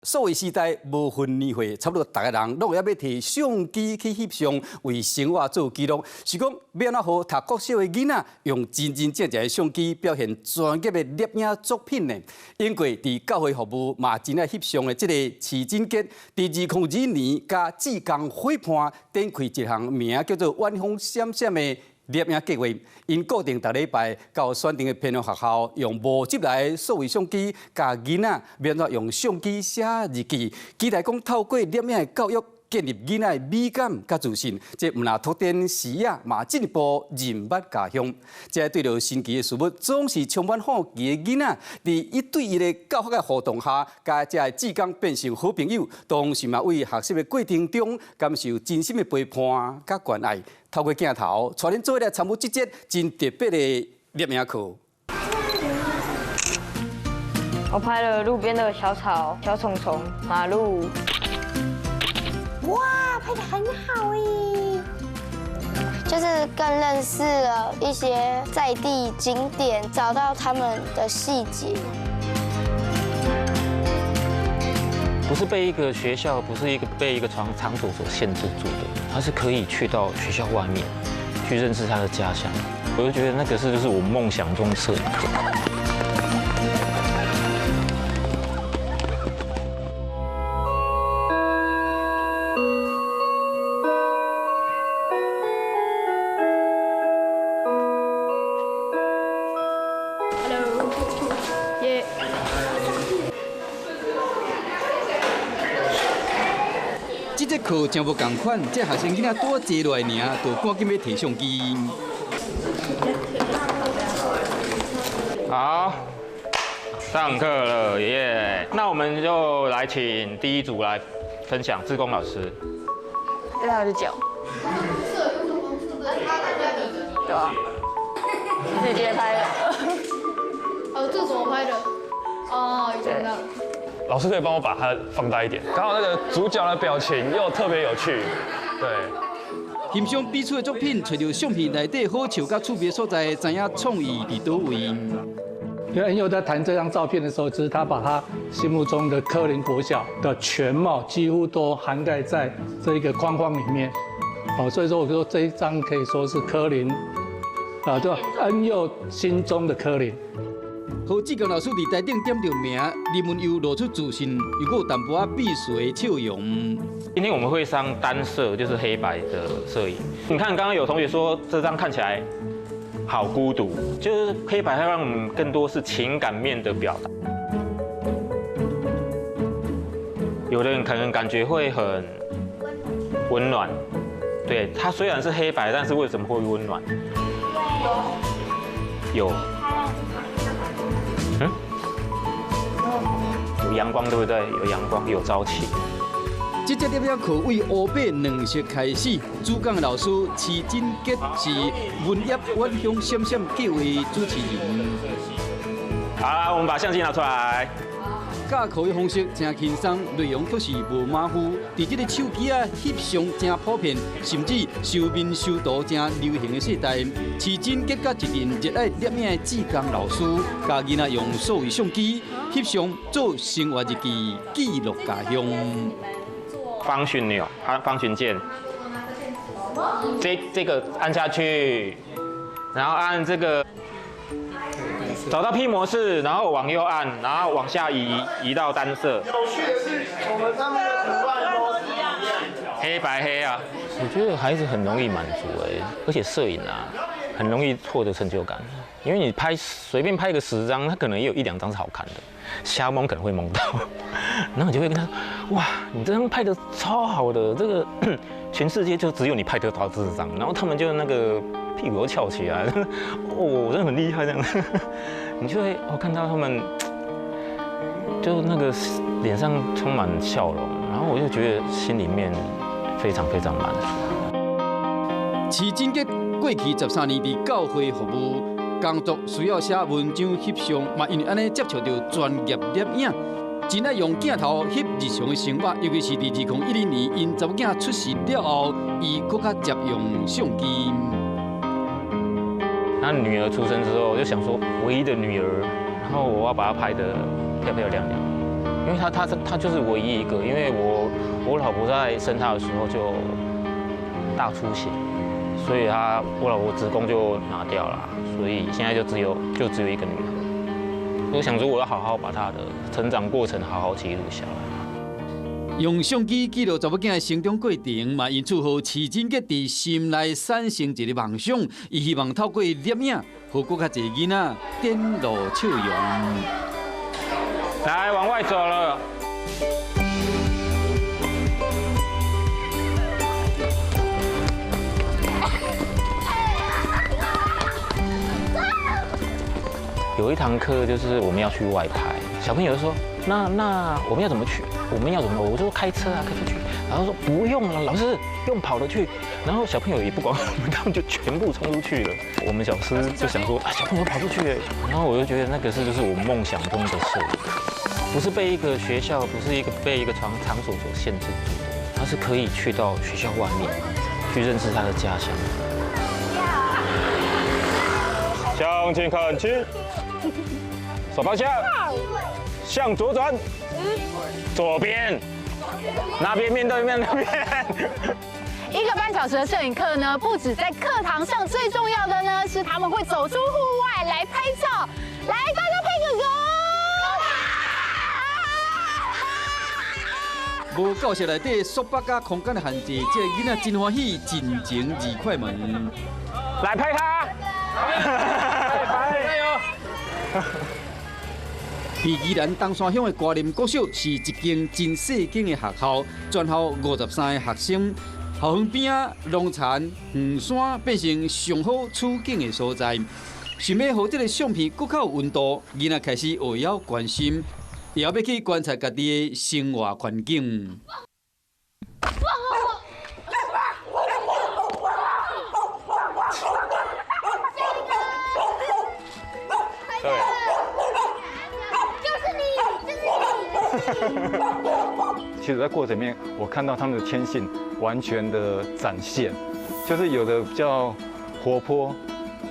數位時代無分年歲，差不多逐个人攏會曉欲提相機去翕相，為生活做記錄。是講欲按怎予讀國小的囡仔用真真正正的相機表現專業的攝影作品呢？英國佇教會服務嘛真愛翕相的這个徐振傑，佇2002年佮志工伙伴展開一項名叫做“遠方閃閃”的攝影計劃，𪜶固定逐禮拜到選定的偏鄉學校，用無執來的數位相機，教囡仔欲按怎用相機寫日記，期待講透過攝影的教育，建立囡仔的美感佮自信。這毋但拓展視野，嘛進一步認捌家鄉。這對著神奇的事物，總是充滿好奇的囡仔，佇一對一的教學的互動下，佮這个志工變成好朋友，同時嘛為學習的過程中感受真心的陪伴佮關愛。透過鏡頭，帶恁做伙來參與這節真特別的攝影課。我拍了路邊的小草、小蟲蟲、馬路。哇，拍得很好耶！就是更認識了一些在地景點，找到他們的細節。不是被一個學校，不是一個被一個場所所限制住的，他是可以去到學校外面，去認識他的家鄉。我就覺得那個是就是我夢想中攝影課。 Hello，耶。這節課真無仝款，這學生囡仔拄坐落來爾，就趕緊欲提相機。好，上課了耶！那我們就來請第一組來分享，志工老師。對他的腳。對啊。直接拍的。哦，這個怎麼拍的？哦，已經看到了。老師可以幫我把它放大一點，剛好那個主角的表情又特別有趣，對。欣賞彼此的作品，揣著相片內底好笑佮趣味所在，知影創意佇佗位。因為恩佑在談這張照片的時候，其實他把他心目中的柯林國小的全貌幾乎都涵蓋在這一個框框裡面。哦，所以說我說這一張可以說是柯林，啊，就恩佑心中的柯林。何志剛老師佇台頂點著名，林文佑露出自信，又閣有淡薄仔鄙視的笑容。今天我們會上單色，就是黑白的攝影。你看，剛剛有同學說這張看起來好孤獨，就是黑白，它讓我們更多是情感面的表達。有的人可能感覺會很溫暖，對，它雖然是黑白，但是為什麼會溫暖？有。嗯，有陽光對不對？有陽光，有朝氣。這節攝影課為烏白兩色開始，主講老師徐振傑是文業遠鄉閃閃計劃主持人。好啦，我們把相機拿出來。教課的方式真輕鬆，內容卻是無馬虎。佇這个手機仔翕相真普遍，甚至修面修圖真流行的世代，徐振傑佮一陣熱愛攝影的志工老師，教囡仔用數位相機翕相做生活日記，記錄家鄉。方尋鈕，方尋鍵，這個按下去，然後按這個。找到 P 模式，然後往右按，然後往下移，移到單色。有趣的是，我們上面的圖案都是一樣，黑白黑啊。我覺得孩子很容易滿足哎，而且攝影啊，很容易獲得成就感，因為你拍隨便拍個10張，他可能也有一兩張是好看的，瞎蒙可能會蒙到，然後你就會跟他說，哇，你這張拍得超好的，這個全世界就只有你拍得到這張，然後他們就那個。屁股都翹起來，哦，真的很厲害這樣，你就會哦看到他們，就那個臉上充滿笑容，然後我就覺得心裡面非常非常滿足。徐振傑過去13年佇教會服務工作，需要寫文章、翕相，嘛因為按呢接觸著專業攝影，真愛用鏡頭翕日常的生活，尤其是佇2010年𪜶查某囝出世了後，伊閣較捷用相機。他女兒出生之後，我就想說唯一的女兒，然後我要把她拍得漂漂亮亮。因為他就是唯一一個，因為我老婆在生他的時候就大出血，所以我老婆子宮就拿掉了，所以現在就只有一個女兒。我想說，我要好好把她的成長過程好好記錄下來。用相機記錄查某囝的成長過程，嘛因此予徐真杰佇心內產生一个夢想，伊希望透過攝影，予閣較濟囡仔展露笑容。來，往外走了。有一堂課就是我們要去外拍，小朋友就說：那我們要怎麼去？我們要怎麼？我就說開車啊，開車去。然後說不用了，老師用跑的去。然後小朋友也不管我們，他們就全部衝出去了。我們老師就想說啊，小朋友跑出去了。然後我就覺得那個是就是我夢想中的攝影，不是被一個學校，不是一個被一個場所所限制住的，他是可以去到學校外面去認識他的家鄉。向前看齊，手放下，向左轉，左邊，那邊面對面那邊。 1個半小時的攝影課呢，不止在課堂上，最重要的呢是他們會走出戶外來拍照。來，大家配個歌。無教室內底束縛佮空間的限制，這個囡仔真歡喜，盡情二快門。來拍他！加油！佇宜蘭東山鄉的歌林國小是一間真細間的學校，全校53个學生，校園邊仔農田、遠山變成上好取景的所在。想欲予這个相片閣較有溫度，囡仔開始學曉關心，會曉欲去觀察家己的生活環境。對，就是你，就是你。其實，在過程裡面，我看到他們的天性完全的展現，就是有的比較活潑、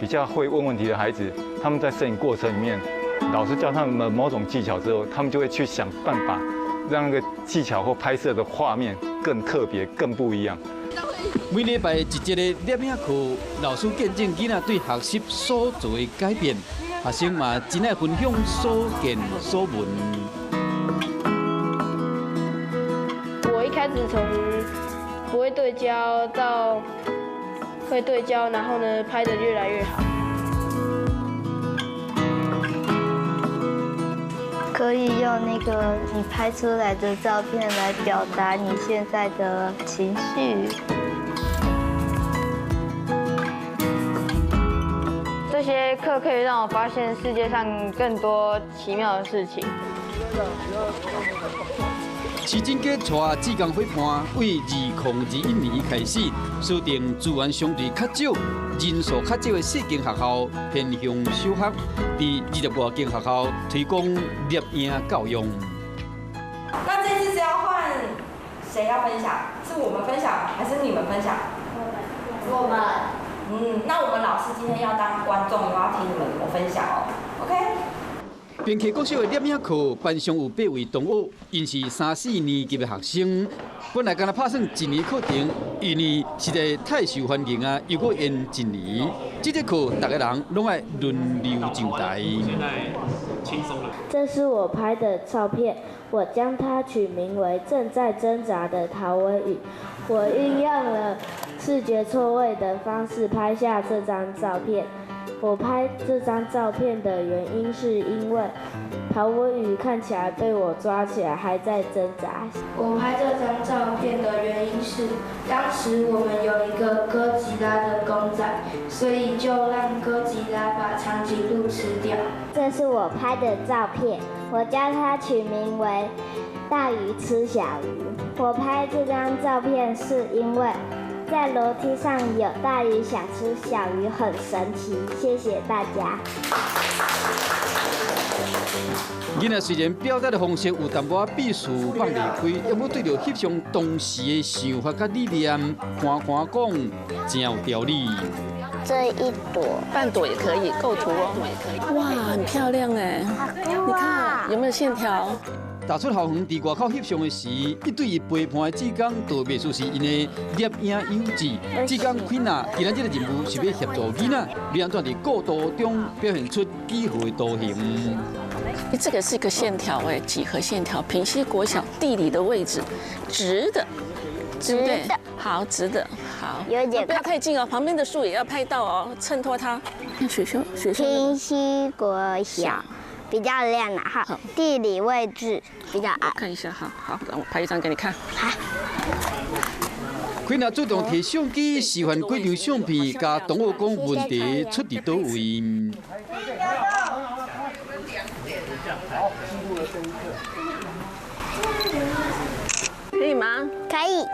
比較會問問題的孩子，他們在攝影過程裡面，老師教他們某種技巧之後，他們就會去想辦法，讓那個技巧或拍攝的畫面更特別、更不一樣。每禮拜一節的攝影課，老師見證囡仔對學習所做的改變，學生嘛真愛分享所見所聞。我一開始從不會對焦到會對焦，然後呢拍得越來越好。可以用那個你拍出來的照片來表達你現在的情緒。這些課可以讓我發現世界上更多奇妙的事情。徐真杰帶志工伙伴，為2021年開始，鎖定資源相對較少、人數較少的四間學校偏向小學，佇20外間學校推廣攝影教育。那這次是要換誰要分享？是我們分享還是你們分享？我們。那我們老師今天要當觀眾，我要聽你們怎麼分享哦。OK。平溪國小的攝影課，班上有8位同學，𪜶是3、4年級的學生，本來干焦拍算一年課程，因為實在太受歡迎啊，又閣延一年。這節課，逐个人攏愛輪流上台。現在輕鬆了。這是我拍的照片，我將它取名為《正在掙扎的陶威魚》。我運用了視覺錯位的方式拍下這張照片。我拍這張照片的原因是因為陶威魚看起來被我抓起來還在掙扎。我拍這張照片的原因是，當時我們有一個哥吉拉的公仔，所以就讓哥吉拉把長頸鹿吃掉。這是我拍的照片，我將它取名為大魚吃小魚。我拍這張照片是因為在樓梯上有大魚想吃小魚，很神奇。謝謝大家。囡仔雖然表達的方式有淡薄仔鄙視放袂開，猶閣對著翕相當時的想法佮理念，寬寬講，真有條理。這一朵，半朵也可以，構圖哦。哇，很漂亮哎！你看有沒有線條？踏出校园伫外口翕相的时，一对一陪伴的志工，就袂输是𪜶的摄影友志。志工奎娜今仔这个任务是欲协助囡仔，欲按怎伫过渡中表现出几何的图形。这个是个线条哎，几何线条。平溪国小地理的位置，直的，对不对？好，直的，好。有点不要太近哦，旁边的树也要拍到哦，衬托它。看学校，学校。平溪国小比较亮然后地理位置比较暗。看一下，好好，让我拍一张给你看。好。奎娜主动提相机示范几张相片，共同学讲问题出伫佗位。可以吗？可以。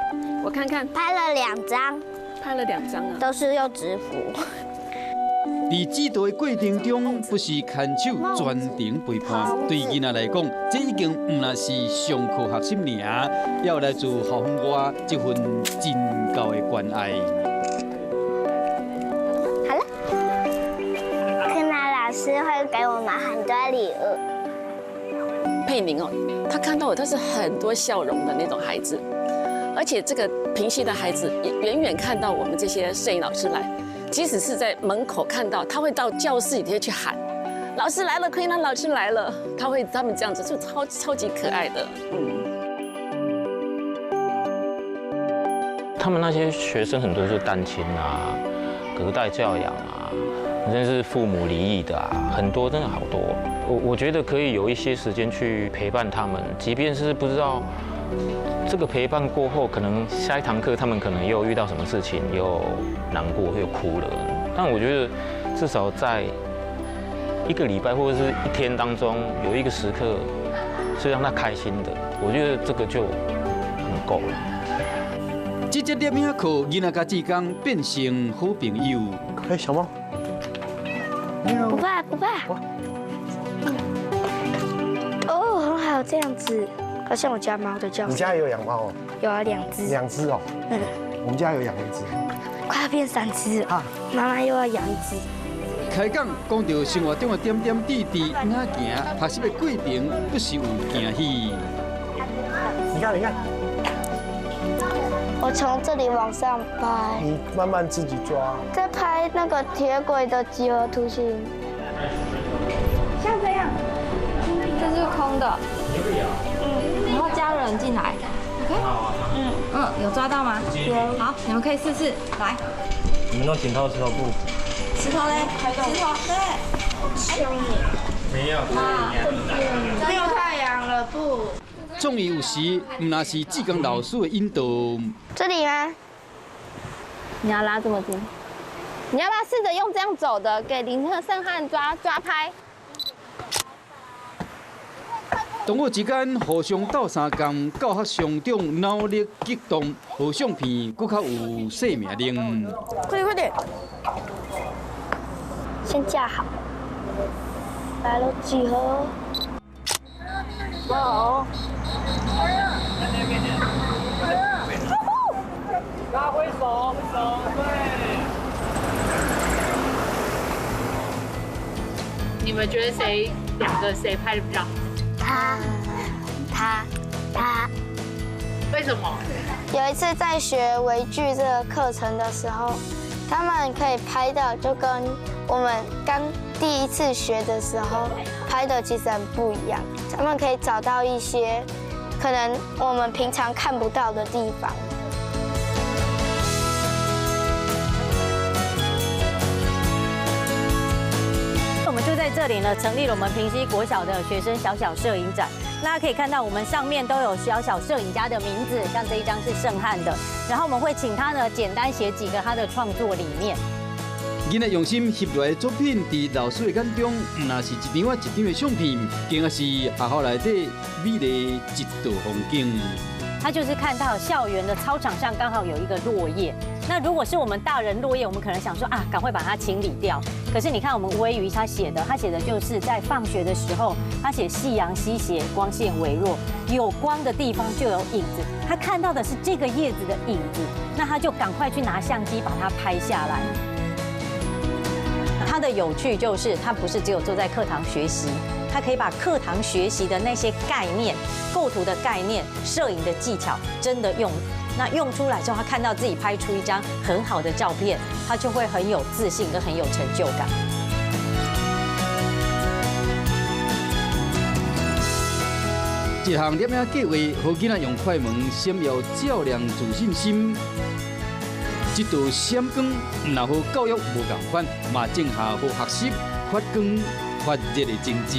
我看看。拍了两张。拍了两张啊。都是用直幅。伫指导的过程中，不是牵手全程陪伴。对囡仔来讲，这已经毋但是上课学习尔，也有来自校园外这份真厚的关爱。好了，柯南老师会给我们很多礼物。佩宁哦，他看到我，他是很多笑容的那种孩子，而且这个平溪的孩子也远远看到我们这些摄影老师来，即使是在门口看到，他会到教室里头去喊：“老师来了，奎娜老师来了。”他会他们这样子就超超级可爱的，嗯。他们那些学生很多是单亲啊，隔代教养啊，甚至是父母离异的啊，很多真的好多。我觉得可以有一些时间去陪伴他们，即便是不知道这个陪伴过后，可能下一堂课他们可能又遇到什么事情，又难过又哭了。但我觉得至少在一个礼拜或者是一天当中，有一个时刻是让他开心的，我觉得这个就很够了。这节摄影课，囡仔佮志工变成好朋友。哎，小猫，不怕不怕。哦，很好，这样子，好像我家猫的叫声。你家也有养猫哦？有啊，两只。两只哦。嗯。我们家有养一只。快要变三只了。妈妈又要养一只。开讲讲到生活中的点点滴滴，按怎行，学习的过程不时有惊喜。你看，你看。我从这里往上拍。你慢慢自己抓。在拍那个铁轨的几何图形。像这样，这是空的。嗯，然后加人进来。OK。嗯嗯，有抓到吗？有。好，你们可以试试，来。你们弄剪刀石头布。石头嘞？石头，对。没有。没有太阳了，不。创意有时毋但是志工老师的引导。这里吗？你要拉这么近？你要不要试着用这样走的，给林特胜汉抓抓拍？同学之间互相斗相共，教学相长，脑力激荡，予相片阁较有生命力。快点快点！先架好。来了几何？哦。拉挥手，手对。你们觉得谁两个谁拍的比较好？他，他，他。为什么？有一次在学微距这个课程的时候，他们可以拍到，就跟我们刚第一次学的时候拍的其实很不一样。他们可以找到一些可能我们平常看不到的地方。我们就在这里呢，成立了我们平溪国小的学生小小摄影展。大家可以看到，我们上面都有小小摄影家的名字，像这一张是盛汉的。然后我们会请他呢，简单写几个他的创作理念。囡仔用心翕落来的作品，伫老师的眼中，毋但是一张啊一张的相片，更是学校内底美丽一道风景。他就是看到校园的操场上刚好有一个落叶，那如果是我们大人落叶，我们可能想说啊，赶快把它清理掉。可是你看我们微鱼他写的，他写的就是在放学的时候，他写夕阳西斜，光线微弱，有光的地方就有影子。他看到的是这个叶子的影子，那他就赶快去拿相机把它拍下来。他的有趣就是，他不是只有坐在课堂学习。他可以把課堂學習的那些概念、構圖的概念、攝影的技巧，真的用，那用出來之後，他看到自己拍出一張很好的照片，他就會很有自信跟很有成就感。這項攝影計劃，予囡仔用快門閃耀照亮自信心。這道閃光，毋但予教育無仝款，嘛種下予學習發光發熱的種子。